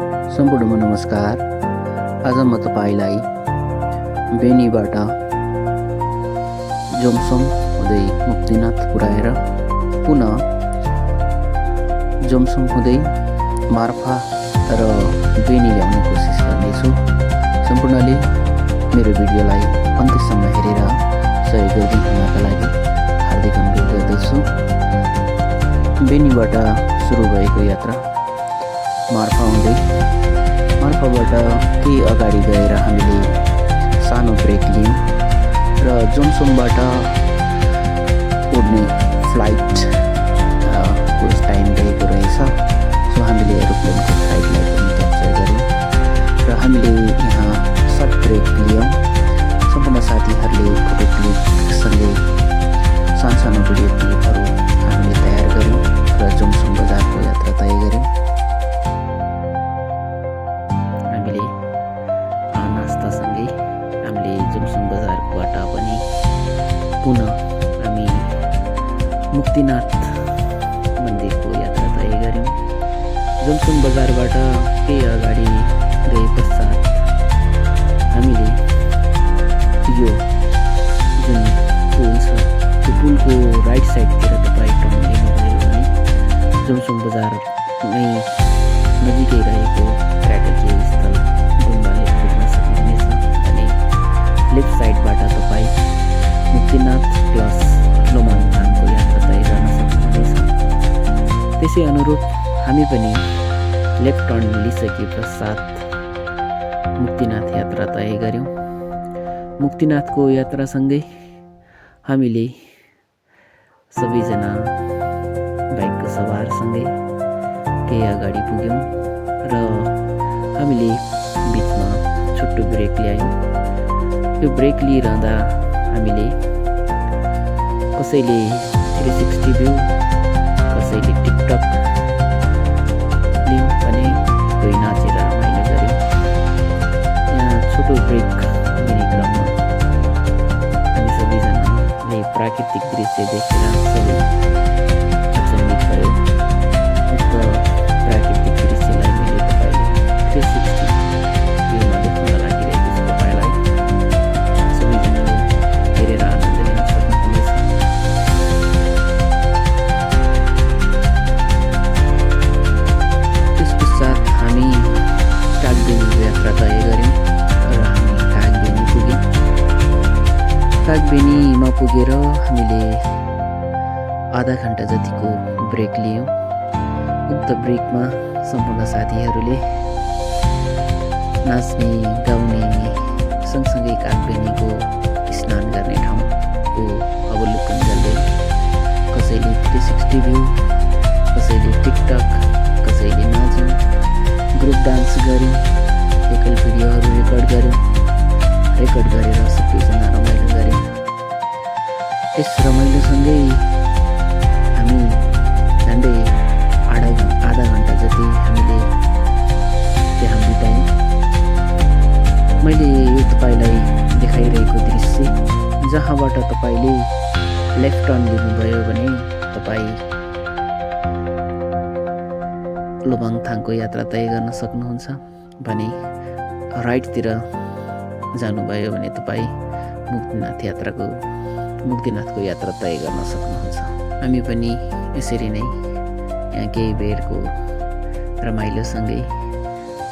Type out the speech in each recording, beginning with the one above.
सम्पूर्णमा नमस्कार। आज म तपाईलाई बेनीबाट जोमसोम हुँदै मुक्तिनाथ पुर्याएर पुनः जोमसोम हुँदै मार्फा र बेनी ल्याउने कोसिस गर्नेछु। सम्पूर्णले मेरो भिडियोलाई अन्त्यसम्म हेरेर सहयोग गरिदिनुहुनका लागि हार्दिक अनुरोध गर्दछु। बेनीबाट सुरु भएको यात्रा मार्फा हुँदै मार्फाबाट केही अगाडि गएर हामीले सानो ब्रेक लियौँ र जोमसोमबाट उड्ने फ्लाइट को टाइम गएको रहेछ। सो हामीले एरोप्लेनको फ्लाइटलाई पनि क्याप्चर गऱ्यौँ र हामीले यहाँ सर्ट ब्रेक लियौँ। सम्पूर्ण साथीहरूले फोटो क्लिपसँगै सानो भिडियो क्लिपहरू हामीले तयार गऱ्यौँ र जोमसोम बजारको यात्रा तय गऱ्यौँ। हामीले नास्तासँगै हामीले जोमसोम बजारबाट पनि पुनः हामी मुक्तिनाथ मन्दिरको यात्रा तय गऱ्यौँ। जोमसोम बजारबाट केही अगाडि गए पश्चात हामीले यो जुन पुल छ त्यो पुलको राइट साइडतिर तपाईँ टर्न लिनुभयो भने जोमसोम बजारमै नजिकै रहेको पर्यटकीय स्थल गुम्बाले पुग्न सक्नुहुनेछ भने लेफ्ट साइडबाट तपाईँ मुक्तिनाथ प्लस लोमाङथाङको यात्रा तय गर्न सक्नुहुनेछ। त्यसै अनुरूप हामी पनि लेफ्ट टर्न लिइसके पश्चात मुक्तिनाथ यात्रा तय गऱ्यौँ। मुक्तिनाथको यात्रासँगै हामीले सबैजना बाइकको सवारसँगै केही अगाडि पुग्यौँ र हामीले बिचमा छोटो ब्रेक ल्यायौँ। त्यो ब्रेक लिइरहँदा हामीले कसैले 360 भ्यू, कसैले टिकटक लियौँ भने कोही नाचेर रमाइलो गऱ्यौँ। यहाँ छोटो ब्रेक लिने क्रममा हामी सबैजनाले प्राकृतिक दृश्य देखेर सबै अचम्मित भयो। यस्तो प्राकृतिक दृश्यलाई मैले तपाईँले 360 भ्यूमा देखाउन लागिरहेको छु। तपाईँलाई सबैजनाले हेरेर आनन्द लिन सक्नुहुनेछ। त्यस पश्चात हामी कागबेनीको यात्रा तय गऱ्यौँ र हामी कागबेनी पुग्यौँ। कागबेनीमा पुगेर हामीले आधा घन्टा जतिको ब्रेक लियौँ। उक्त ब्रेकमा सम्पूर्ण साथीहरूले नाच्ने गाउने सँगसँगै कागबेनीको स्नान गर्ने ठाउँको अवलोकन गर्दै कसैले 360 भ्यू, कसैले टिकटक, कसैले नाच्यौँ, ग्रुप डान्स गऱ्यौँ, एकल भिडियोहरू रेकर्ड गरेर सबैजना रमाइलो गऱ्यौँ। यस रमाइलोसँगै हामी झन्डै आधा घन्टा जति हामीले त्यहाँ बितायौँ। मैले यो तपाईँलाई देखाइरहेको दृश्य जहाँबाट तपाईँले लेफ्ट टर्न लिनुभयो भने तपाईँ लोमाङथाङको यात्रा तय गर्न सक्नुहुन्छ भने राइटतिर जानुभयो भने तपाईँ मुक्तिनाथको यात्रा तय गर्न सक्नुहुन्छ। हामी पनि यसरी नै यहाँ केही बेरको रमाइलोसँगै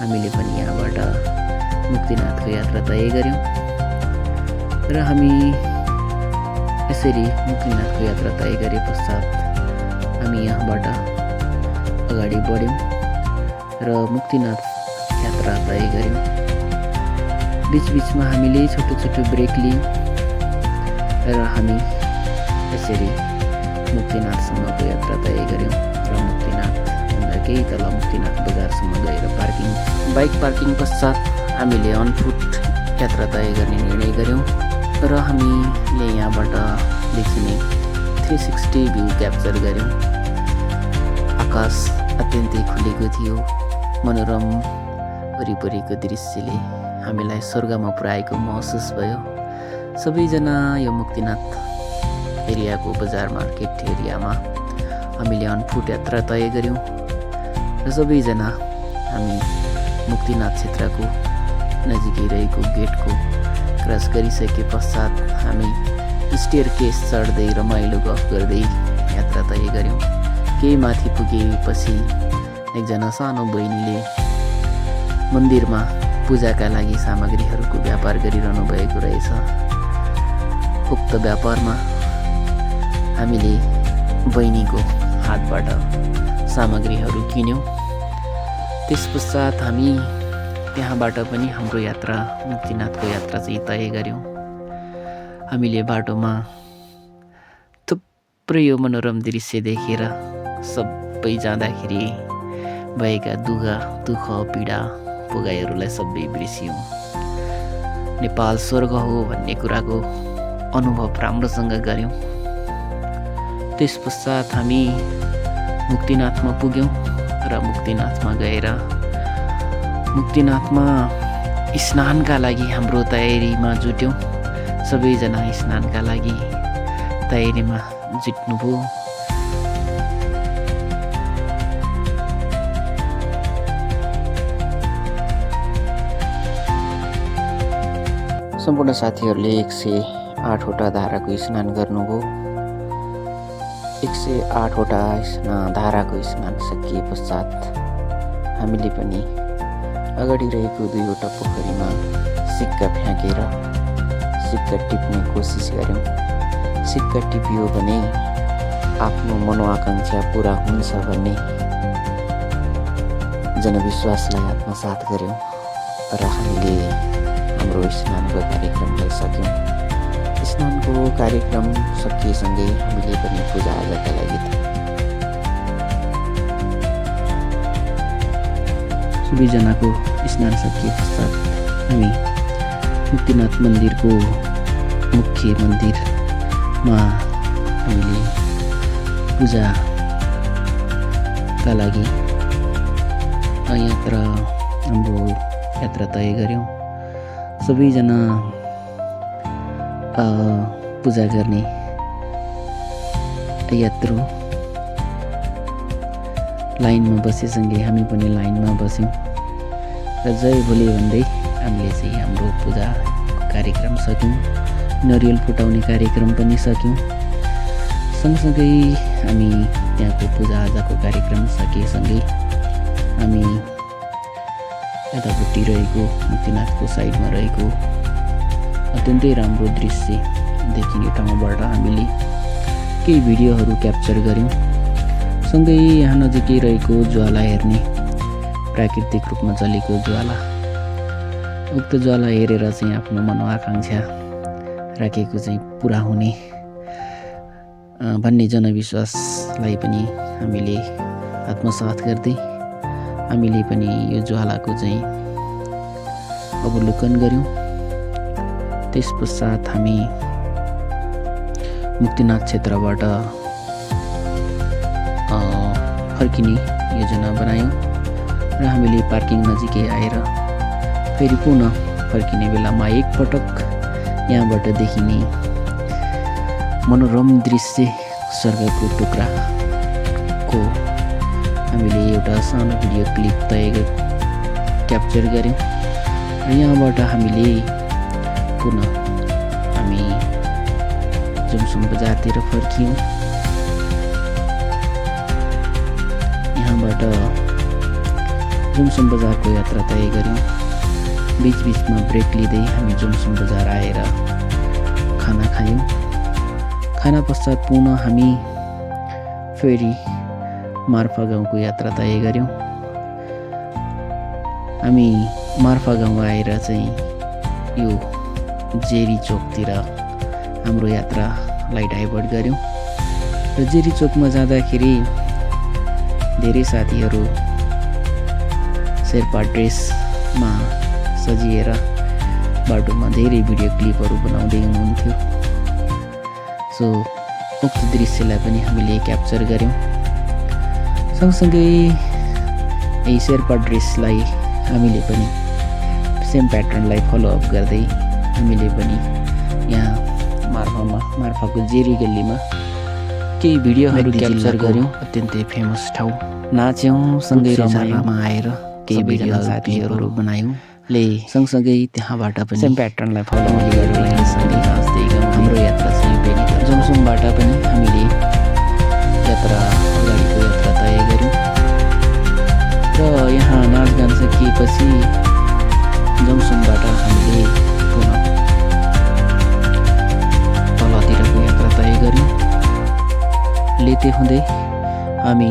हामीले पनि यहाँबाट मुक्तिनाथको यात्रा तय गऱ्यौँ र हामी यसरी मुक्तिनाथको यात्रा तय गरे पश्चात हामी यहाँबाट अगाडि बढ्यौँ र मुक्तिनाथ यात्रा तय गऱ्यौँ। बिचबिचमा हामीले छोटो ब्रेक लियौँ र हामी यसरी मुक्तिनाथसम्मको यात्रा तय गऱ्यौँ र मुक्तिनाथभन्दा केही तल मुक्तिनाथ बजारसम्म गएर बाइक पार्किङ पश्चात हामीले अन फुट यात्रा तय गर्ने निर्णय गऱ्यौँ र हामीले यहाँबाट देखिने 360 भ्यू क्याप्चर गऱ्यौँ। आकाश अत्यन्तै खुलेको थियो। मनोरम वरिपरिको दृश्यले हामीलाई स्वर्गमा पुर्याएको महसुस भयो। सबैजना यो मुक्तिनाथ एरियाको बजार मार्केट एरियामा हामीले अन फुट यात्रा तय गऱ्यौँ र सबैजना हामी मुक्तिनाथ क्षेत्रको नजिकै रहेको गेटको क्रस गरिसके पश्चात हामी स्टेयरकेस चढ्दै रमाइलो गफ गर्दै यात्रा तय गऱ्यौँ। केही माथि पुगेपछि एकजना सानो बहिनीले मन्दिरमा पूजाका लागि सामग्रीहरूको व्यापार गरिरहनु भएको रहेछ। उक्त व्यापारमा हामीले बहिनीको हातबाट सामग्रीहरू किन्यौँ। त्यस पश्चात हामी त्यहाँबाट पनि हाम्रो यात्रा मुक्तिनाथको यात्रा चाहिँ तय गऱ्यौँ। हामीले बाटोमा थुप्रै यो मनोरम दृश्य देखेर सबै जाँदाखेरि भएका दुःख पीडा भोगाइहरूलाई सबै बिर्सियौँ। नेपाल स्वर्ग हो भन्ने कुराको अनुभव राम्रोसँग गऱ्यौँ। त्यस पश्चात हामी मुक्तिनाथमा पुग्यौँ र मुक्तिनाथमा गएर मुक्तिनाथमा स्नानका लागि हाम्रो तयारीमा जुट्यौँ। सबैजना स्नानका लागि तयारीमा जुट्नुभयो। सम्पूर्ण साथीहरूले 108वटा धाराको स्नान गर्नुभयो। 108वटा धाराको स्नान सकिए पश्चात हामीले पनि अगाडि रहेको 2वटा पोखरीमा सिक्का फ्याँकेर सिक्का टिप्ने कोसिस गऱ्यौँ। सिक्का टिपियो भने आफ्नो मनोआकाङ्क्षा पुरा हुन्छ भन्ने जनविश्वासलाई आत्मसात गऱ्यौँ र हामीले हाम्रो स्नानको कार्यक्रमलाई सक्यौँ। स्नानको कार्यक्रम सकिएसँगै हामीले पनि पूजाआजाका लागि सबैजनाको स्नान सकिए पश्चात हामी मुक्तिनाथ मन्दिरको मुख्य मन्दिरमा हामीले पूजाका लागि हाम्रो यात्रा तय गऱ्यौँ। सबैजना पूजा गर्ने यात्रु लाइनमा बसेसँगै हामी पनि लाइनमा बस्यौँ र जय भोले भन्दै हामीले चाहिँ हाम्रो पूजा कार्यक्रम सक्यौँ। नरिवल फुटाउने कार्यक्रम पनि सक्यौँ। सँगसँगै हामी त्यहाँको पूजाआजाको कार्यक्रम सकिएसँगै हामी यतापट्टि रहेको मुक्तिनाथको साइडमा रहेको अत्यन्तै राम्रो दृश्य देखिने ठाउँबाट हामीले केही भिडियोहरू क्याप्चर गऱ्यौँ। सँगै यहाँ नजिकै रहेको ज्वाला हेर्ने, प्राकृतिक रूपमा जलेको ज्वाला, उक्त ज्वाला हेरेर चाहिँ आफ्नो मनोआकाङ्क्षा राखेको चाहिँ पुरा हुने भन्ने जनविश्वासलाई पनि हामीले आत्मसात गर्दै हामीले पनि यो ज्वालाको चाहिँ अवलोकन गऱ्यौँ। त्यस पश्चात हामी मुक्तिनाथ क्षेत्रबाट फर्किने योजना बनायौँ र हामीले पार्किङ नजिकै आएर फेरि पुनः फर्किने बेलामा एकपटक यहाँबाट देखिने मनोरम दृश्य स्वर्गको टुक्राको हामीले एउटा सानो भिडियो क्लिप क्याप्चर गऱ्यौँ र यहाँबाट हामीले पुनः हामी जुमसुम बजारतिर फर्कियौँ। यहाँबाट जुमसुम बजारको यात्रा तय गऱ्यौँ। बिचबिचमा ब्रेक लिँदै हामी जुमसुम बजार आएर खाना खायौँ। खाना पश्चात पुनः हामी फेरि मार्फा गाउँको यात्रा तय गऱ्यौँ। हामी मार्फा गाउँ आएर चाहिँ यो जेरी चोकतिर हाम्रो यात्रालाई डाइभर्ट गऱ्यौँ र जेरी चोकमा जाँदाखेरि धेरै साथीहरू शेर्पा ड्रेसमा सजिएर बाटोमा धेरै भिडियो क्लिपहरू बनाउँदै हुनुहुन्थ्यो। सो उक्त दृश्यलाई पनि हामीले क्याप्चर गऱ्यौँ। सँगसँगै यही शेर्पा ड्रेसलाई हामीले पनि सेम प्याटर्नलाई फलोअप गर्दै हामीले पनि यहाँ मार्फाको जेरी गल्लीमा केही भिडियोहरू क्याप्चर गऱ्यौँ। अत्यन्तै फेमस ठाउँ नाच्यौँ, सँगै रमाइलोमा आएर केही भिडियो साथीहरू बनायौँ सँगसँगै त्यहाँबाट पनि सेम प्याटर्नलाई फलो गरेर सँगै हाँस्दै हाम्रो यात्रा चाहिँ बेनी जमसुङबाट पनि हामीले अगाडिको यात्रा तय गऱ्यौँ र यहाँ नाचगान सकिएपछि जमसुङबाट हामीले पुनः तलतिरको यात्रा तय गऱ्यौँ। लेते हुँदै हामी